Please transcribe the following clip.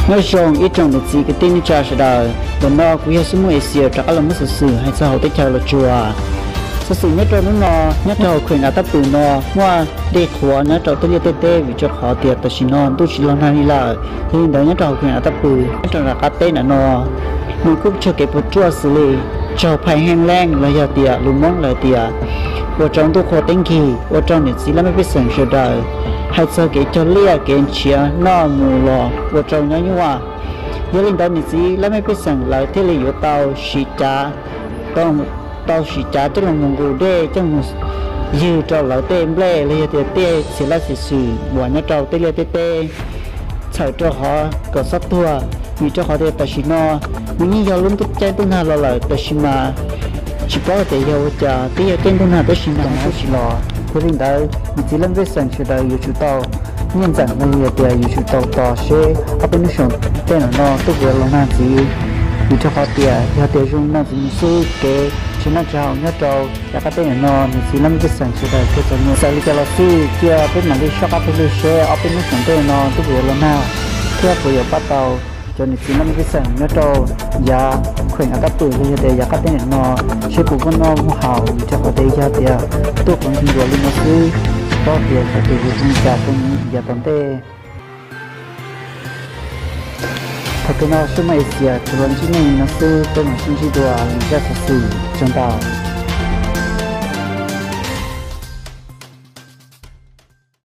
Nyob zoo ib tsoom niam txiv kwv tij neej tsa sawv daws, ntawm no kuv yog Xub Muj Asia rov qab los muab xov xwm hais txog hauv teb chaws Los Tsuas. Xov xwm nyob rau hnub no, nyob rau hauv kheem Av Taj Pwm no muaj dej qhuav nyob rau tej liaj tej teb vim rau qhov tias tam sim no ntuj tsis los nag li lawm. Yog li ntawd nyob rau hauv kheem Av Taj Pwm nyob rau nram qab teb ntawm no, nws kuj raug kev puas tsuaj xws li raug phais heej leej los yog tias lus Hmoob lawv tias ua rau ntuj qhua teb nkig, ua rau niam txiv laj mej pej xeem sawv daws hais txog kev cog liaj kev nrhiav noj mus los ua rau nyob nyuaj. Yog li ntawd niam txiv laj mej pej xeem lawv thiaj li yuav tau siv cav, tau siv cav coj los mus nqus dej coj mus ywg rau lawv tej nplej los yog tias tej txiv laj txiv xwm uas nyob rau tej liaj tej teb txhawm rau qhov kom txhob tuag, vim rau qhov tias tam sim no nws yeej yog lub ntuj caij ntuj nag los lawm, tab sis mas tsis paub hais tias yog ua cas twb yog caij ntuj nag tab sis nag tsis los. Yog li ntawd niam txiv laj mej pej xeem sawv daws yuav tsum tau nyiaj ntxeem los yog tias yuav tsum tau tos seb ob peb hnub xyoos tej no no ntuj puas yuav los nag ntxiv. Vim rau qhov tias yog tias zoo li no ntxiv mus xwb kev tsis noj tsis haus nyob rau yav qab teb ntawm no niam txiv laj mej pej xeem sawv daws kuj txom nyem. Txawm li cas los xij cia peb mam li soj qab peb hlub seb ob peb hnub xyoos tej no ntuj puas yuav los nag thiab puas yuav pab tau cov niam txiv laj mej pej xeem nyob rau yav kheem Av Taj Pwm los yog tias yav qab teb ntawm no seb puas muaj noj muaj haus. Vim rau qhov tias yog tias tuaj qhov nti nkuas li no xwb, tsis paub tias xyov tus yuav zoo li cas rau yav tom ntej. Thaum kawg no Xub Muj Asia tsuas los ntsib nej li no xwb, peb mam sib ntsib dua lwm zaj xov xwm. Tsaug ntau.